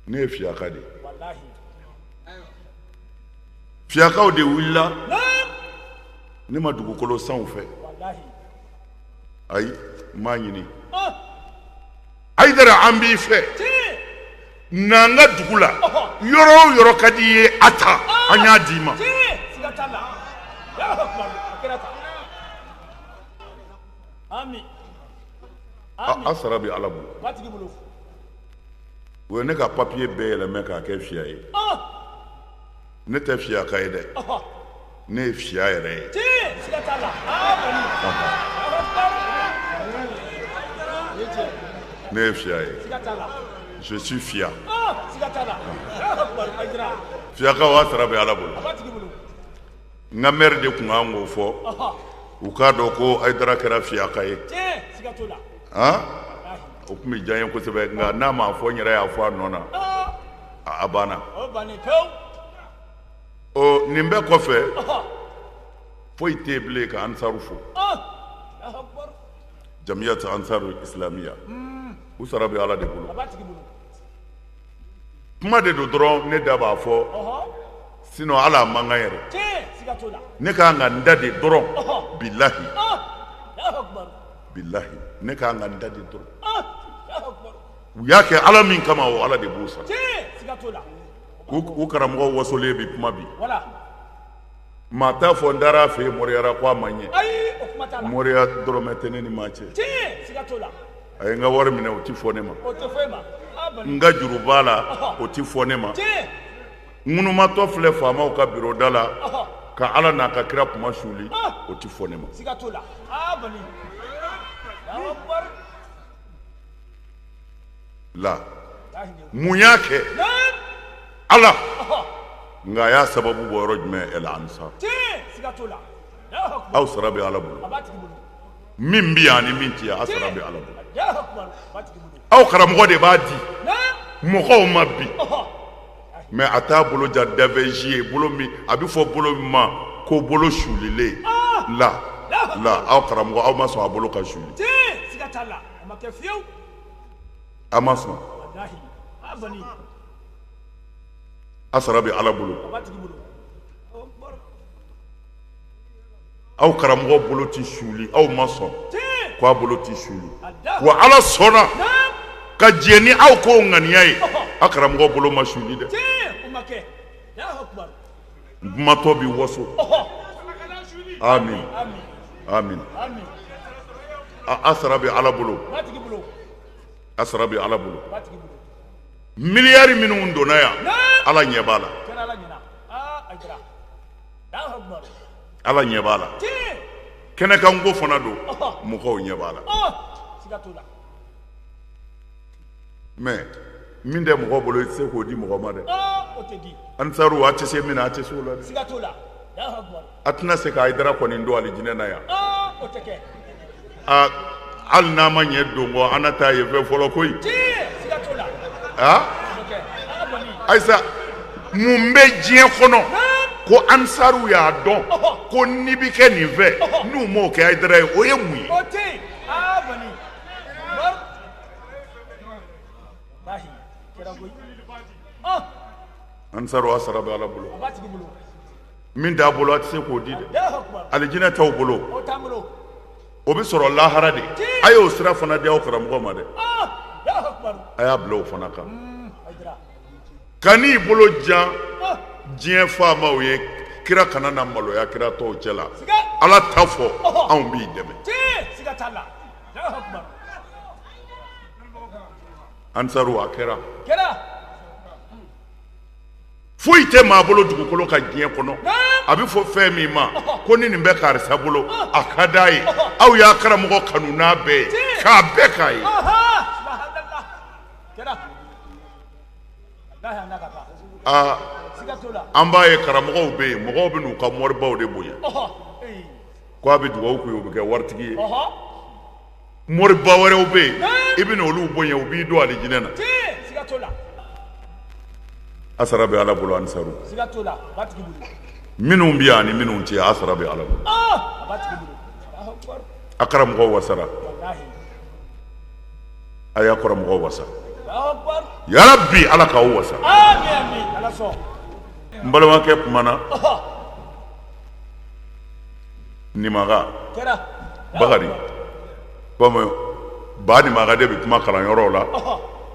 Ne ye fiyaka de ye. Fiyakaw de wulila. Ne ma dugukolo san u fɛ, ayi, n m'a ɲini. Ayidara, an b'i fɛ, n'an ka dugu la, yɔrɔ o yɔrɔ ka di i ye, a ta, an y'a d'i ma. A sara bɛ Ala bolo. U ye ne ka papiye bɛɛ yɛlɛmɛ k'a kɛ fiya ye. Ne tɛ fiyaka ye dɛ, ne ye fiya yɛrɛ ye. Ne ye fiya ye, je suis fiya. Fiyakaw, a sara bɛ Ala bolo. N ka maire de tun kan k'o fɔ u k'a dɔn ko Ayidara kɛra fiyaka ye. O tun bɛ diya n ye kosɛbɛ, nka n'a m'a fɔ, n yɛrɛ y'a fɔ a nɔ na, a banna. Ɔ, nin bɛɛ kɔfɛ, foyi tɛ yen bilen ka ansaru fo. Jamiyatu Ansaru Islamiya, u sara bɛ Ala de bolo. Kuma de don dɔrɔn, ne da b'a fɔ, sinon ala a man kan yɛrɛ. Ne ka kan ka n da de dɔrɔn, bilahi bilahi, ne ka kan ka n da de dɔrɔn. U y'a kɛ Ala min kama, o Ala de b'u sara. U karamɔgɔ wasolen bɛ kuma bi. Maa t'a fɔ n taara a fɛ yen moriyara ko a ma ɲɛ. Moriya dɔrɔmɛ tɛ ne ni maa cɛ. A ye n ka wari minɛ, o tɛ fɔ ne ma. N ka juru b'a la, o tɛ fɔ ne ma. Ŋunumatɔ filɛ faamaw ka biro da la ka Ala n'a ka kira kuma suli, o tɛ fɔ ne ma. La mun y'a kɛ? Ala. Nka a y'a sababu bɔ yɔrɔ jumɛn? El Ansar. Aw sara bɛ Ala bolo. Min bɛ yan ni min tɛ yan, aw sara bɛ Ala bolo. Aw karamɔgɔ de b'a di mɔgɔw ma bi, mais a t'a bolo ja daveji ye, bolo min a bɛ fɔ bolo min ma ko bolo sulilen. La la, aw karamɔgɔ, aw ma sɔn a bolo ka suli, a ma sɔn. A sara bɛ Ala bolo. Aw karamɔgɔ bolo tɛ suli, aw ma sɔn ko a bolo tɛ suli, wa Ala sɔnna ka jɛ ni aw ko ŋaniya ye. Aw karamɔgɔ bolo ma suli dɛ. Kumatɔ bɛ waso. Amin amin. A sara bɛ Ala bolo, a sara bɛ Ala bolo. Miliyari minnu donna yan, Ala ɲɛ b'a la, Ala ɲɛ b'a la. Kɛnɛkanko fana don, mɔgɔw ɲɛ b'a la. Mais min tɛ mɔgɔ bolo, i tɛ se k'o di mɔgɔ ma dɛ. Ansaru, a tɛ se min na, a tɛ se o la dɛ. A tɛna se ka Hayidara kɔni don alijinɛ na yan. Hali n'a ma ɲɛ don kɔ, an na taa yen fɛ fɔlɔ koyi. Ayisa, mun bɛ diɲɛ kɔnɔ ko ansaru y'a dɔn ko n'i bɛ kɛ nin fɛ, n'u m'o kɛ Hayidara ye, o ye mun ye? Ansaru, a sara bɛ Ala bolo. Min t'a bolo, a tɛ se k'o di dɛ. Alijinɛ t'aw bolo, o bɛ sɔrɔ lahara de. A y'o sira fana di aw karamɔgɔ ma dɛ, a y'a bila o fana kan. Kan'i bolo jan diɲɛ faamaw ye. Kira kana na maloya kira tɔw cɛ la. Ala ta fɔ, anw b'i dɛmɛ. Ansaru, a kɛra. Foyi tɛ maa bolo dugukolo kan diɲɛ kɔnɔ, a bɛ fɔ fɛn min ma ko ni nin bɛ karisa bolo, a ka d'a ye. Aw y'a karamɔgɔ kanu n'a bɛɛ ye, k'a bɛɛ k'a ye. Aa, an b'a ye karamɔgɔw bɛ yen, mɔgɔw bɛ n'u ka moribaw de bonya ko a bɛ dugawu k'u ye, u bɛ kɛ waritigi ye. Moriba wɛrɛw bɛ yen, i bɛ olu bonya, u b'i don alijinɛ na. A sara bɛ Ala bolo. Ansaru minnu bɛ yan ani minnu tɛ yan, a sara bɛ Ala bolo. A karamɔgɔ wasara, a y'a karamɔgɔ wasa. Yarabi, Ala k'aw wasa. N balimakɛ kumana Nimaga Bakari, komi ba Nimaga de bɛ kuma kalanyɔrɔw la,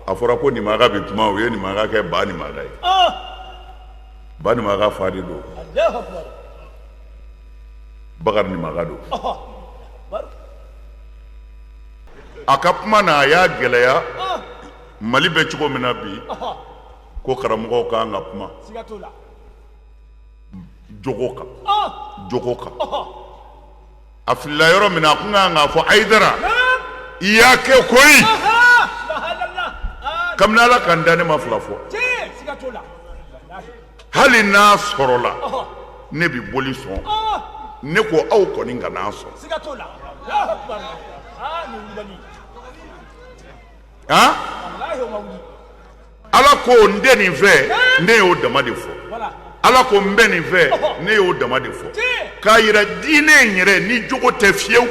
a fɔra ko Nimaga bɛ kuma, u ye Nimaga kɛ ba Nimaga ye. Ba Nimaga fa de don, Bakari Nimaga don. A ka kuma na, a y'a gɛlɛya Mali bɛ cogo min na bi, ko karamɔgɔw ka kan ka kuma jogo kan, jogo kan. A filila yɔrɔ min na, a kun kan k'a fɔ Ayidara, i y'a kɛ koyi. Kabini Ala ka n da, ne ma fila fɔ. Hali n'a sɔrɔla ne bɛ boli sɔn, ne ko aw kɔni kana sɔn. Han, Ala ko n tɛ nin fɛ, ne y'o dama de fɔ. Ala ko n bɛ nin fɛ, ne y'o dama de fɔ. K'a yira diinɛ in yɛrɛ ni jogo tɛ fiyewu,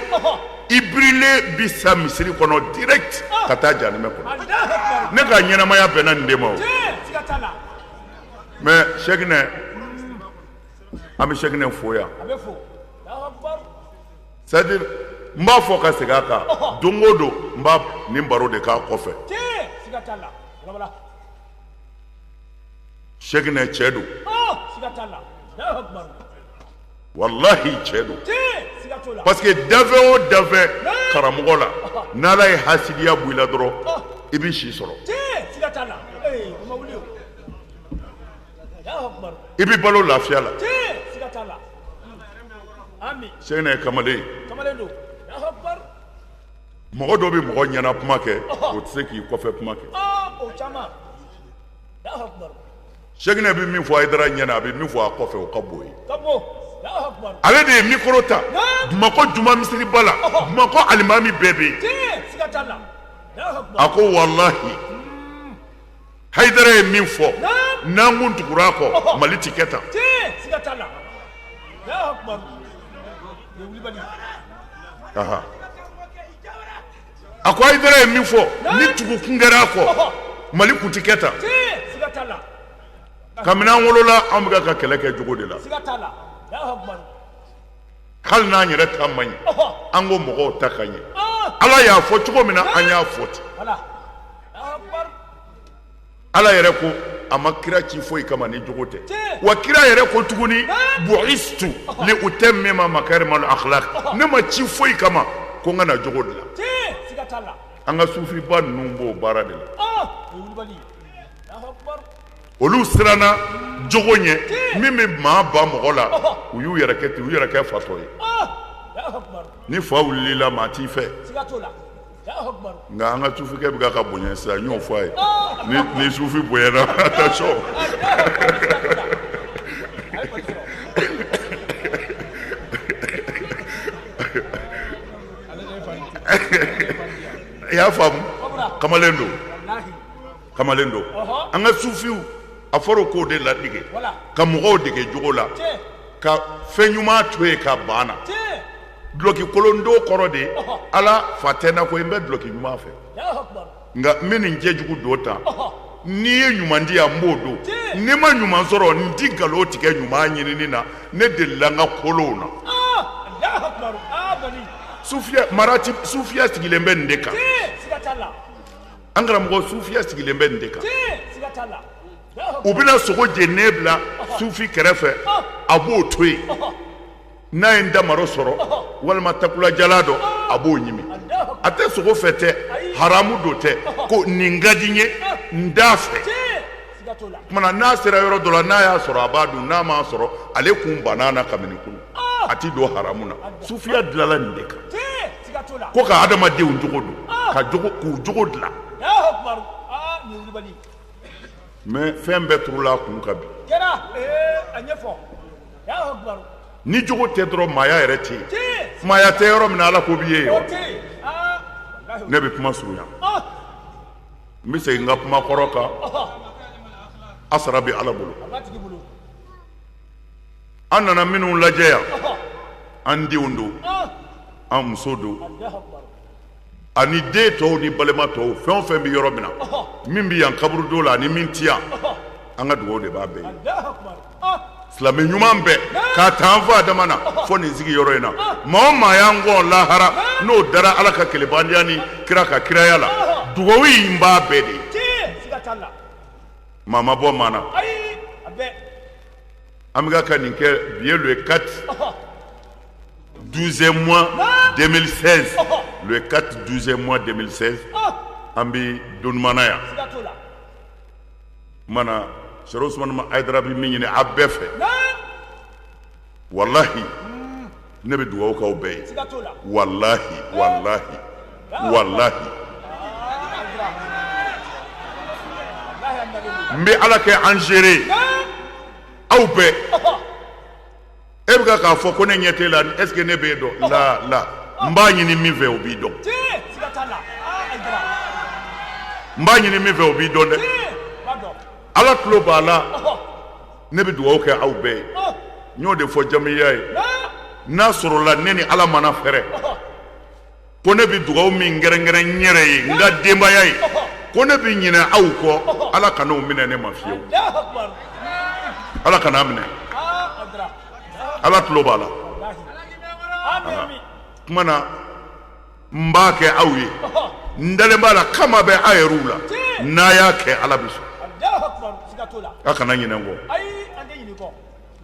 i birilen bi sa misiri kɔnɔ direct ka taa jahanamɛ kɔnɔ. Ne ka ɲɛnamaya bɛnna nin de ma o. Mais Sɛkinɛ, an bɛ Sɛkinɛ fo yan. C'est à dire, n b'a fɔ ka segin a kan, don o don n b'a nin baro de k'a kɔfɛ. Sɛkinɛ cɛ don, walahi cɛ don, parce que dafɛn o dafɛn karamɔgɔ la, n'Ala ye hasidiya bɔ i la dɔrɔn, i bɛ si sɔrɔ, i bɛ balo lafiya la. Sɛkinɛ ye kamalen. Mɔgɔ dɔ bɛ mɔgɔ ɲɛna kuma kɛ, o tɛ se k'i kɔfɛ kuma kɛ. Sɛkinɛ bɛ min fɔ Ayidara ɲɛna, a bɛ min fɔ a kɔfɛ, o ka bon ye. Ale de ye micro ta Bamakɔ juma misiriba la, Bamakɔ alimami bɛɛ bɛ yen. A ko walahi, Hayidara ye min fɔ, n'an kun tugura a kɔ, Mali ti kɛ tan. A ko Hayidara ye min fɔ, ni tugu kun kɛra a kɔ, Mali kun ti kɛ tan. Kabini an wolola, an bɛ ka kɛlɛ kɛ jogo de la. Hali n'an yɛrɛ ta man ɲi, an ko mɔgɔw ta ka ɲɛ. Ala y'a fɔ cogo min na, an y'a fɔ ten. Ala yɛrɛ ko a ma kira ci foyi kama ni jogo tɛ. Wa kira yɛrɛ ko tuguni, bu'istu li utammima makarimal akhlaq, ne ma ci foyi kama ko n ka na jogo dilan. An ka sufiba ninnu b'o baara de la. Olu siranna jogo ɲɛ min bɛ maa ba mɔgɔ la, u y'u yɛrɛ kɛ ten, u yɛrɛ kɛ fatɔ ye. Ni fa wulila, maa t'i fɛ. Nka an ka sufikɛ bɛ ka bonya sisan, n y'o fɔ a ye. Ni sufi bonyana, attention. I y'a faamu, kamalen don, kamalen don. An ka sufiw, a fɔra o k'o de ladege, ka mɔgɔw dege jogo la, ka fɛn ɲuman to yen ka ban na. Dulɔki kolon don kɔrɔ de, Ala fa tɛ n na ko n bɛ dulɔki ɲuman fɛ, nka n bɛ nin cɛjugu don tan. N'i ye ɲuman di yan, n b'o don. N'i ma ɲuman sɔrɔ, n ti nkalon tigɛ ɲuman ɲinini na. Ne delila n ka kolonw na. Sufiya marati, sufiya sigilen bɛ nin de kan. An karamɔgɔ, sufiya sigilen bɛ nin de kan. U bɛna sogo jeninen bila sufi kɛrɛfɛ, a b'o to yen. N'a ye ntamaro sɔrɔ walima takula jala dɔ, a b'o ɲimi. A tɛ sogo fɛ tɛ, haramu don tɛ, ko nin ka di n ye, n t'a fɛ. Kumana n'a sera yɔrɔ dɔ la, n'a y'a sɔrɔ, a b'a dun. N'a m'a sɔrɔ, ale kun banna na kabini kunu, a ti don haramu na. Sufiya dilala nin de kan, ko ka adamadenw jogo don, ka jogo, k'u jogo dilan. Mais fɛn bɛɛ turula a kun kan bi. Ni jogo tɛ dɔrɔn, maaya yɛrɛ tɛ yen. Maaya tɛ yɔrɔ min na, Ala ko b'i ye yen. Ne bɛ kuma surunya, n bɛ segin n ka kuma kɔrɔ kan. A sara bɛ Ala bolo. An nana minnu lajɛ yan, an denw don, an muso don, ani den tɔw ni balima tɔw, fɛn o fɛn bɛ yɔrɔ min na, min bɛ yan kaburudo la ani min tɛ yan, an ka dugawu de b'a bɛɛ ye. Silamɛ ɲuman bɛɛ, k'a ta an fa Adama na fo nin sigiyɔrɔ in na, maa o maa y'an kɔn lahara, n'o dara Ala ka kelebandenya ni kira ka kiraya la, dugawu in b'a bɛɛ de ye. Maa ma bɔ maa na. An bɛ ka nin kɛ bi ye le 4 12e mois 2016, le 4 12e mois 2016, an bɛ Donumana yan. Mana Sɛrifu Usumani Hayidara bɛ min ɲini a bɛɛ fɛ, walahi ne bɛ dugawu k'aw bɛɛ ye, walahi, walahi, walahi, n bɛ Ala kɛ an seere ye, aw bɛɛ. E bɛ k'a fɔ ko ne ɲɛ t'e la, est ce que ne b'e dɔn? La la, n b'a ɲini min fɛ, o b'i dɔn. N b'a ɲini min fɛ, o b'i dɔn dɛ. Ala tulo b'a la. Ne bɛ dugawu kɛ aw bɛɛ ye. N y'o de fɔ jamiya ye, n'a sɔrɔla ne ni Ala mana fɛrɛ ko ne bɛ dugawu min kɛrɛnkɛrɛn n yɛrɛ ye, n ka denbaya ye, ko ne bɛ ɲinɛ aw kɔ, Ala kan'o minɛ ne ma fiyewu. Ala kan'a minɛ. Ala tulo b'a la. Kuma na, n b'a kɛ aw ye, n dalen b'a la, kama bɛ aw yɛrɛw la. N'a y'a kɛ, Ala bɛ sɔn. A kana ɲinɛ n kɔ.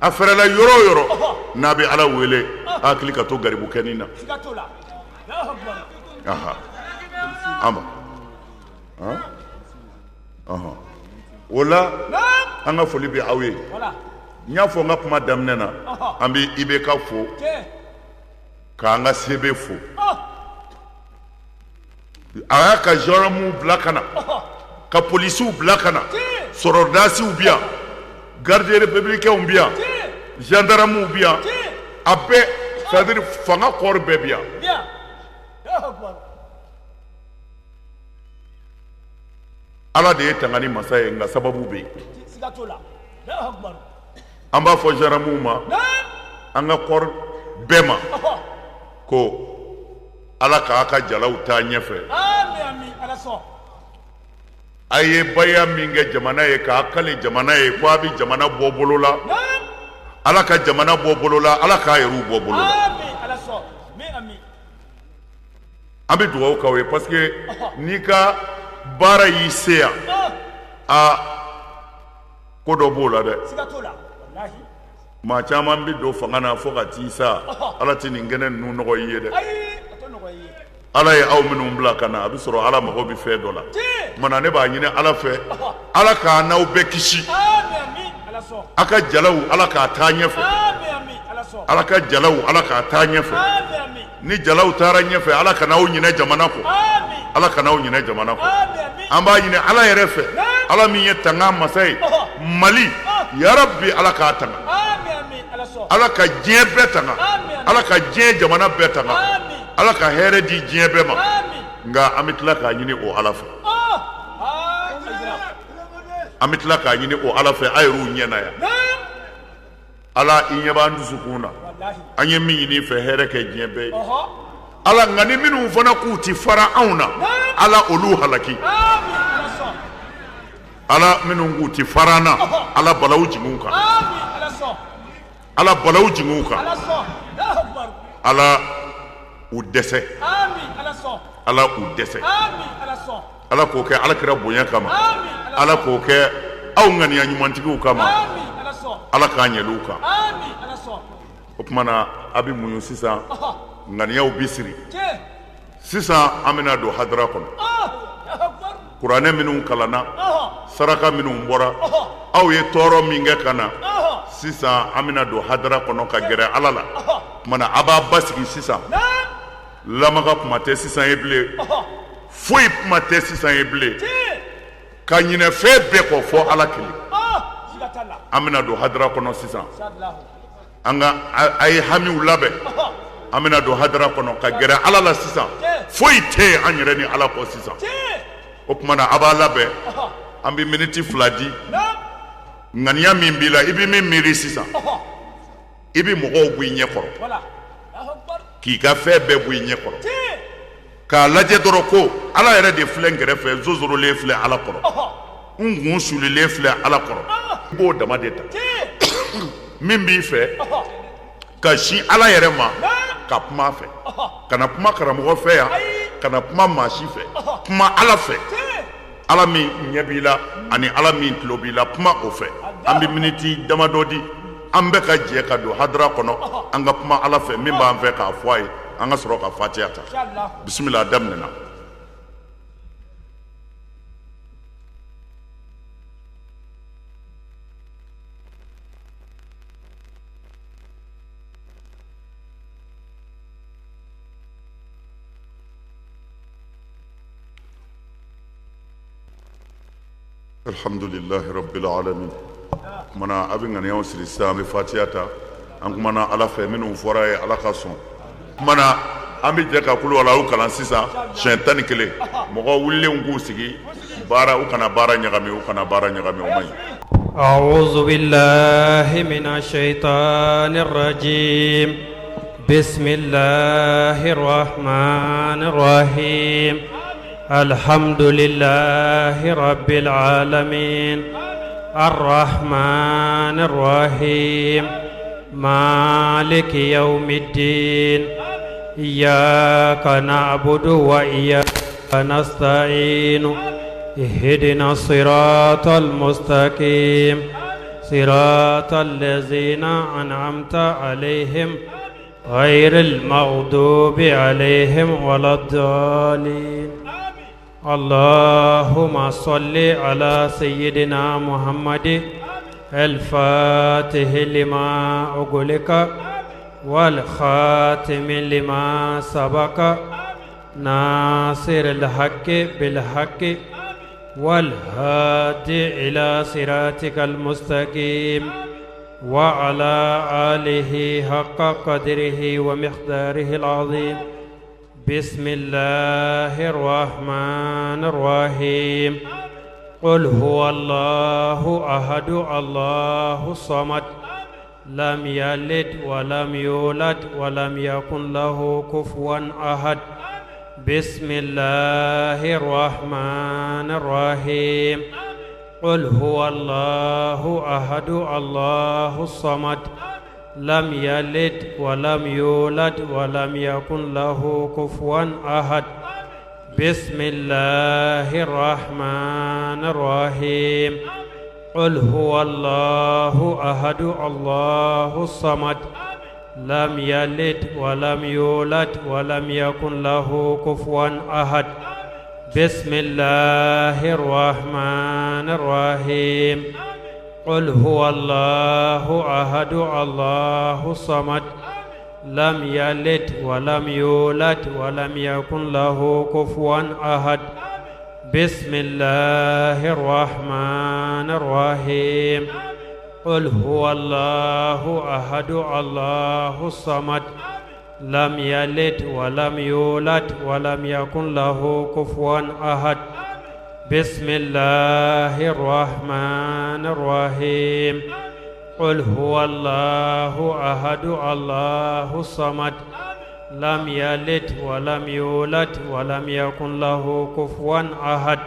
A fɛrɛla yɔrɔ o yɔrɔ, n'a bɛ Ala wele, a hakili ka to garibukɛnin na. An o la, an ka foli bɛ aw ye. N y'a fɔ n ka kuma daminɛ na, an bɛ IBK fo, k'an ka CB fo. A y'a ka gendarmew bila ka na, ka polisiw bila ka na, sɔrɔdasiw bi yan, garde républicainw bi yan, gendarmew bi yan, a bɛɛ, c'est à dire fanga kɔrɔ bɛɛ bi yan. Ala de ye tangani masa ye, nka sababu bɛ yen. An b'a fɔ gendarmew ma, an ka kɔrɔ bɛɛ ma, ko Ala k'a ka jalaw taa ɲɛfɛ. A ye baya min kɛ jamana ye, k'a kale jamana ye ko a bɛ jamana bɔ bolo la, Ala ka jamana bɔ bolo la, Ala k'a yɛrɛw bɔ bolo la. An bɛ dugawu k'aw ye, parce que n'i ka baara y'i se yan, a ko dɔ b'o la dɛ. Maa caman bɛ don fanga na fo ka t'i sa, Ala tɛ nin kɛnɛ ninnu nɔgɔ i ye dɛ. Ala ye aw minnu bila ka na, a bɛ sɔrɔ Ala mago bɛ fɛn dɔ la. Mana ne b'a ɲini Ala fɛ, Ala k'a n'aw bɛɛ kisi. A ka jalaw, Ala k'a taa ɲɛfɛ. Ala ka jalaw, Ala k'a taa ɲɛfɛ. Ni jalaw taara ɲɛfɛ, Ala kana aw ɲinɛ jamana kɔ, Ala kana aw ɲinɛ jamana kɔ. An b'a ɲini Ala yɛrɛ fɛ, Ala min ye tanga masa ye, Mali yarabi, Ala k'a tanga, Ala ka diɲɛ bɛɛ tanga, Ala ka diɲɛ jamana bɛɛ tanga, Ala ka hɛrɛ di diɲɛ bɛɛ ma. Nka an bɛ tila k'a ɲini o Ala fɛ, an bɛ tila k'a ɲini o Ala fɛ, a yɛrɛw ɲɛ na yan. Ala, i ɲɛ b'an dusukun na, an ye min ɲini i fɛ, hɛrɛ kɛ diɲɛ bɛɛ ye, Ala. Nka ni minnu fana k'u ti fara anw na, Ala, olu halaki. Ala, minnu k'u ti fara an na, Ala, balawu jigin u kan. Ala, balawu jigin u kan. Ala, u dɛsɛ. Ala, u dɛsɛ. Ala k'o kɛ Ala kira bonya kama. Ala k'o kɛ. Aw ŋaniya ɲumantigiw kama, Ala k'a ɲɛli u kan. O tuma na a bɛ muɲu sisan, ŋaniyaw bɛ siri sisan, an bɛna don hadara kɔnɔ. Kuranɛ minnu kalanna, saraka minnu bɔra, aw ye tɔɔrɔ min kɛ ka na, sisan an bɛna don hadara kɔnɔ ka gɛrɛ Ala la. Tuma na a b'a basigi sisan, lamaga kuma tɛ sisan ye bilen, foyi kuma tɛ sisan ye bilen, ka ɲinɛ fɛn bɛɛ kɔ fɔ Ala kelen. An bɛna don hadara kɔnɔ sisan. An ka a ye hamiw labɛn, an bɛna don hadara kɔnɔ ka gɛrɛ Ala la sisan. Foyi tɛ yen an yɛrɛ ni Ala kɔ sisan. O tuma na a b'a labɛn, an bɛ miniti 2 di. Ŋaniya min b'i la, i bɛ min miiri sisan, i bɛ mɔgɔw bɔ i ɲɛ kɔrɔ, k'i ka fɛn bɛɛ bɔ i ɲɛ kɔrɔ, k'a lajɛ dɔrɔn ko Ala yɛrɛ de filɛ n kɛrɛfɛ, n sonsorolen filɛ Ala kɔrɔ, n kun sulilen filɛ Ala kɔrɔ. I b'o dama de ta, min b'i fɛ ka sin Ala yɛrɛ ma, ka kuma a fɛ. Kana kuma karamɔgɔ fɛ yan, kana kuma maa si fɛ, kuma Ala fɛ. Ala min ɲɛ b'i la ani Ala min tulo b'i la, kuma o fɛ. An bɛ miniti damadɔ di, an bɛɛ ka jɛ ka don hadara kɔnɔ, an ka kuma Ala fɛ min b'an fɛ k'a fɔ a ye, an ka sɔrɔ ka fatiya ta. Bisimila, a daminɛna. Alhamdulilahi rabbil alamin. Kumana a bɛ ŋaniyaw siri sisan, an bɛ fatiya ta, an kumana Ala fɛ, minnu fɔra ye Ala ka sɔn. Kumana an bɛ jɛ ka kulu walaw kalan sisan siɲɛ 11. Mɔgɔ wulilenw k'u sigi baara, u kana baara ɲagami, u kana baara ɲagami, o man ɲi. أعوذ بالله من الشيطان الرجيم بسم الله الرحمن الرحيم الحمد لله رب العالمين الرحمن الرحيم مالك يوم الدين إياك نعبد وإياك نستعين اهدنا الصراط المستقيم صراط الذين أنعمت عليهم غير المغضوب عليهم ولا الضالين اللهم صل على سيدنا محمد الفاتح لما أغلق والخاتم لما سبق ناصر الحق بالحق والهادي إلى صراطك المستقيم وعلى آله حق قدره ومقداره العظيم بسم الله الرحمن الرحيم قل هو الله أحد الله الصمد لم يلد ولم يولد ولم يكن له كفوا أحد بسم الله الرحمن الرحيم قل هو الله أحد الله الصمد لم يلد ولم يولد ولم يكن له كفوا أحد بسم الله الرحمن الرحيم قل هو الله أحد الله الصمد لم يلد ولم يولد ولم يكن له كفوا أحد بسم الله الرحمن الرحيم قل هو الله أحد الله الصمد لم يلد ولم يولد ولم يكن له كفوا أحد بسم الله الرحمن الرحيم قل هو الله أحد الله الصمد لم يلد ولم يولد ولم يكن له كفوا أحد بسم الله الرحمن الرحيم قل هو الله أحد الله الصمد لم يلد ولم يولد ولم يكن له كفوا أحد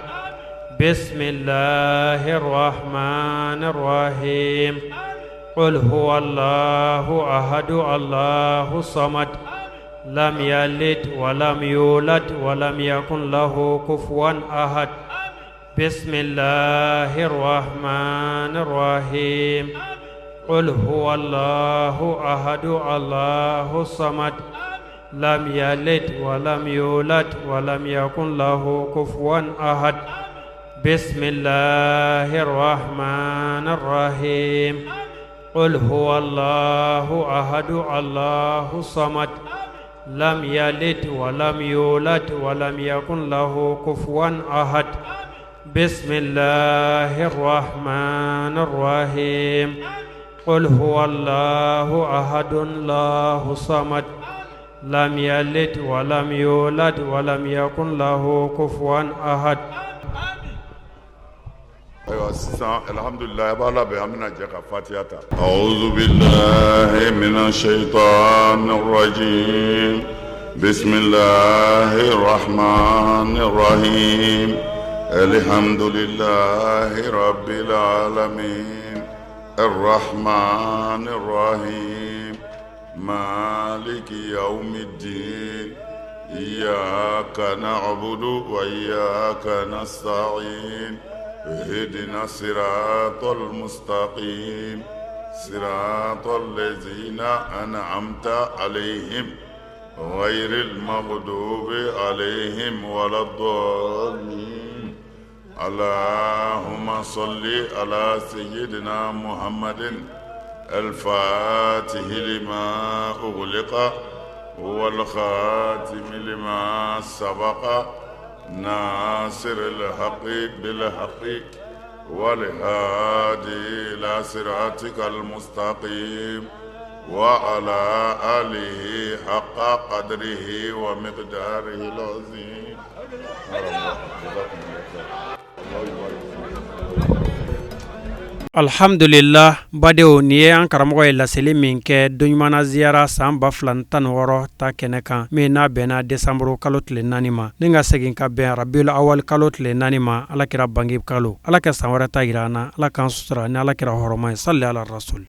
بسم الله الرحمن الرحيم قل هو الله أحد الله الصمد لم يلد ولم يولد ولم يكن له كفوا أحد بسم الله الرحمن الرحيم قل هو الله أحد الله الصمد لم يلد ولم يولد ولم يكن له كفوا أحد بسم الله الرحمن الرحيم قل هو الله أحد الله الصمد لم يلد ولم يولد ولم يكن له كفوا أحد بسم الله الرحمن الرحيم قل هو الله أحد الله الصمد لم يلد ولم يولد ولم يكن له كفوا أحد. Ayiwa sisan alhamdulillah a b'a labɛn an bɛna jɛ ka fatiya ta. A'udhu billahi minash shaitanir rajim. Bismillahir rahmanir rahim. Alhamdulillahi rabbil alamin. Arrahmanir rahim. Maliki yawmiddin. Iyyaka na'budu wa iyyaka nasta'in. اهدنا الصراط المستقيم صراط الذين أنعمت عليهم غير المغضوب عليهم ولا الضالين. اللهم صل على سيدنا محمد الفاتح لما أغلق والخاتم لما سبق ناصر الحق بالحق والهادي إلى صراطك المستقيم وعلى آله حق قدره ومقداره العظيم. Alhamdulillah badenw nin ye an karamɔgɔ ye laseli min kɛ donɲumanna ziyara san 2016 ta kɛnɛ kan min n'a bɛnna desanburu kalo tile 4 ma ni ka segin ka bɛn rabiul awal kalo tile 4 ma Ala kira bange kalo. Ala ka san wɛrɛ ta yira an na, Ala k'an sutura ni Ala kira hɔrɔma ye. Sali ala rasul.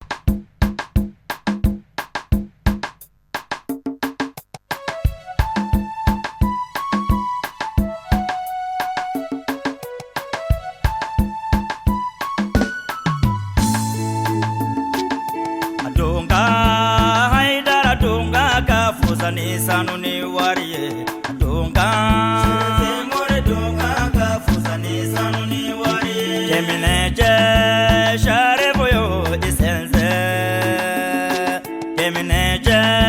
Ni sanu ni wari ye donka more donka ka fusa ni sanu ni wari ye kemine je share boyo isenze kemine je.